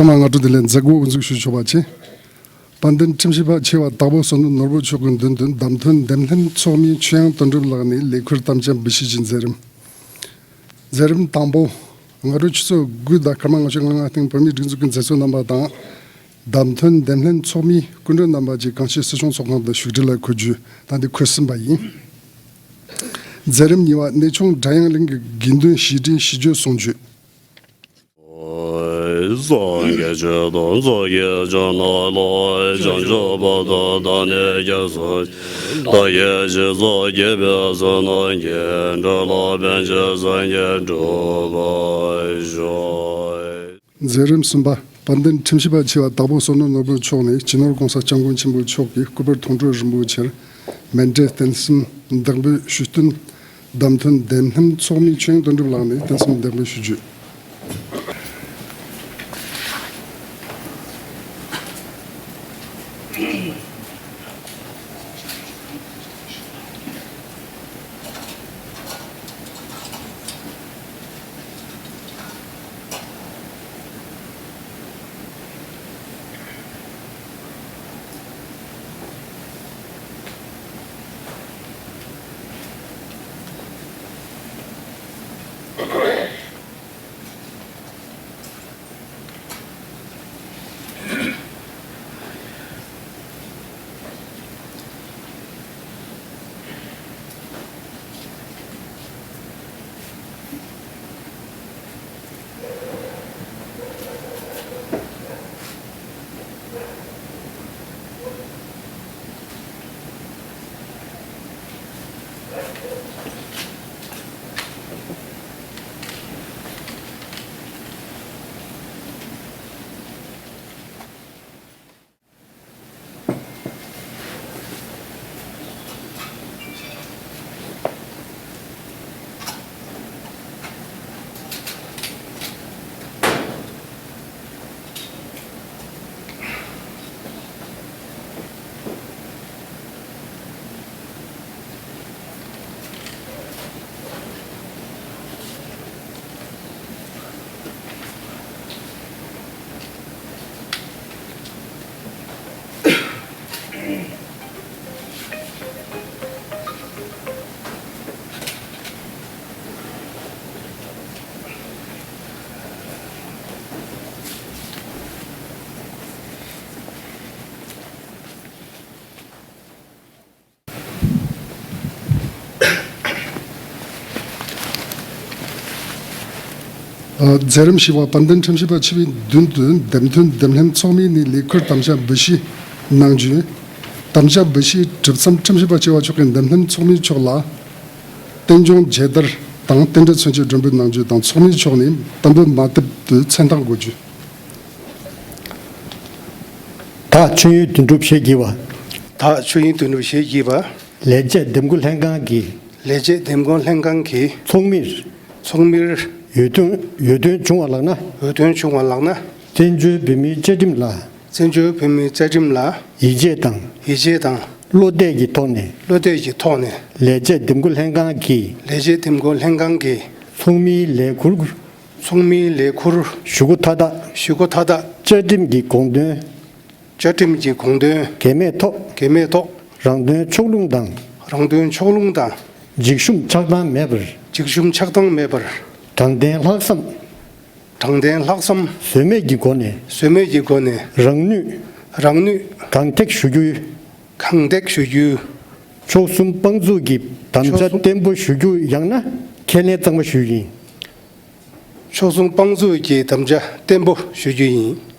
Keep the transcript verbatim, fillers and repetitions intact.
ཚང་མ་སྔ་དྲོ་བདེ་ལེགས། མཛད་སྒོ་དབུ་འཛུགས་ཞུ་ཆོག་པ་བྱས། དཔལ་ལྡན་ཁྲིམས་ཞིབ་པ་ཆེ་བ་དྭགས་པོ་བསོད་ནམས་ནོར་བུ་མཆོག་གི་མདུན་དུ་བདམས་ཐོན་འདེམས་ལྷན་ཚོགས་མི་ཆོས་དབྱངས་དོན་གྲུབ་ལགས་ནས་ལས་ཁུར་དམ་བཅའ་འབུལ་བཞེས་ཀྱི་མཛད་རིམ། མཛད་རིམ་དང་པོ། སྔ་དྲོ་ཆུ་ཚོད་དགུ་དང་སྐར་མ་ལྔ་བཅུ་ང་ལྔ་སྟེང་བོད་མིའི་སྒྲིག་འཛུགས་ཀྱི་མཛད་གཙོ་རྣམ་པ་དང་། བདམས་ཐོན་འདེམས་ལྷན་ཚོགས་མི་སྐུ་མགྲོན་རྣམ་པ་བཅས་གངས་སྐྱིད་སྲིད་སྐྱོང་ཚོགས་ཁང་དུ་བཞུགས་ཁྲི་ལ་འཁོད་རྒྱུ་དང་དེ་འཁོད་ཟིན་པ་ཡིན། མཛད་རིམ་གཉིས་པ། གནས་ཆུང་སྒྲ་དབྱངས་གླིང་གི་དགེ་འདུན་ཞི་ཁྲོའི་ཞི་བརྗོད་གསུང་ཆོས། སངས་རྒྱས་ཆོས་དང་ཚོགས་ཀྱི་མཆོག་རྣམས་ལ། བྱང་ཆུབ་བར་དུ་བདག་ནི་སྐྱབས་སུ་མཆི། བདག་གིས་སྦྱིན་སོགས་བགྱིས་པའི་བསོད་ནམས་ཀྱིས། འགྲོ་ལ་ཕན་ཕྱིར་སངས་རྒྱས་འགྲུབ་པར་ཤོག། མཛད་རིམ་གསུམ་པ། དཔལ་ལྡན་ཁྲིམས་ཞིབ་པ་ཆེ་བ་དྭགས་པོ་བསོད་ནམས་ནོར་བུ་མཆོག་ནས་སྤྱི་ནོར་༸གོང་ས་༸སྐྱབས་མགོན་ཆེན་པོ་མཆོག་གི་སྐུ་པར་མཐོང་གྲོལ་རིན་པོ་ཆེར་མཎྜལ་རྟེན་གསུམ་བདག་འབུལ་ཞུས་བསྟུན། བདམས་ཐོན་འདེམས་ལྷན་ཚོགས་མི་ཆོས་དབྱངས་དོན་གྲུབ་ལགས་ནས་རྟེན་གསུམ་བདག་འབུལ་ཞུ་རྒྱུ། མཛད་རིམ་བཞི་པ། དཔལ་ལྡན་ཁྲིམས་ཞིབ་པ་ཆེ་བའི་མདུན་དུ་འདེམས་ཐོན་འདེམས་ལྷན་ཚོགས་མི་ནས་ལས་ཁུར་དམ་བཅའ་འབུལ་བཞེས་གནང་རྒྱུ། དམ་བཅའ་འབུལ་བཞེས་གྲུབ་མཚམས། ཁྲིམས་ཞིབ་པ་ཆེ་བ་མཆོག་གིས་འདེམས་ལྷན་ཚོགས་མི་མཆོག་ལ་རྟེན་འབྱུང་མཇལ་དར་དང་རྟེན་འབྲེལ་མཚོན་ཆས་སྒྲོན་འབུལ་གནང་རྒྱུ་དང་། ཚོགས་མི་མཆོག་ནས་དུམ་བུ་མ་བཏབ་པའི་མཚན་རྟགས་འགོད་རྒྱུ། དག་ཆོས་དབྱིངས་དོན་གྲུབ་ཞེས་བགྱི་བ། དག་ཆོས་དབྱིངས་དོན་གྲུབ་ཞེས་བགྱི་བ། ལས་བྱེད་འདེམས་བསྐོ་ལྷན་ཁང་གི། ལས་བྱེད་འདེམས་བསྐོ་ལྷན་ཁང་གི། ཚོགས་མིར། ཚོགས་མིར། འོས་ཐོན། འོས་ཐོན་བྱུང་བ་ལགས་ན། འོས་ཐོན་བྱུང་བ་ལགས་ན། བཙན་བྱོལ་བོད་མིའི་བཅའ་ཁྲིམས་ལ། བཙན་བྱོལ་བོད་མིའི་བཅའ་ཁྲིམས་ལ། ཡིད་ཆེས་དང་། ཡིད་ཆེས་དང་། བློ་གཏད་ཀྱི་ཐོག་ནས། བློ་གཏད་ཀྱི་ཐོག་ནས། ལས་བྱེད་འདེམས་བསྐོ་ལྷན་ཁང་གི། ལས་བྱེད་འདེམས་བསྐོ་ལྷན་ཁང་གི། ཚོགས་མིའི་ལས་ཁུར། ཚོགས་མིའི་ལས་ཁུར། ཞུ་སྒོ་མཐའ་དག། ཞུ་སྒོ་མཐའ་དག། བཅའ་ཁྲིམས་ཀྱི་དགོངས་དོན། བཅའ་ཁྲིམས་ཀྱི་དགོངས་དོན། འགལ་མེད་ཐོག། འགལ་མེད་ཐོག། རང་དོན་ཕྱོགས་ལྷུང་དང་། རང་དོན་ཕྱོགས་ལྷུང་དང་། འཇིགས་ཞུམ་ཆགས་སྡང་མེད་པར། འཇིགས་ཞུམ་ཆགས་སྡང་མེད་པར། དྲང་བདེན་ལྷག་བསམ། དྲང་བདེན་ལྷག་བསམ། ཟོལ་མེད་ཀྱི་སྒོ་ནས། ཟོལ་མེད་ཀྱི་སྒོ་ནས། རང་ནུས། རང་ནུས། གང་ཐེག་ཞུ་རྒྱུ། གང་ཐེག་ཞུ་རྒྱུ། མཆོག་གསུམ་དཔང་འཛུགས་ཀྱི་དམ་བཅའ། མཆོག་གསུམ། བརྟན་པོ་ཞུ་རྒྱུ། ཡང་ན་ཁས་ལེན་གཙང་མ་ཞུ་རྒྱུ་ཡིན། མཆོག་གསུམ་དཔང་འཛུགས་ཀྱི་དམ་བཅའ་བརྟན་པོ་ཞུ་རྒྱུ་ཡིན།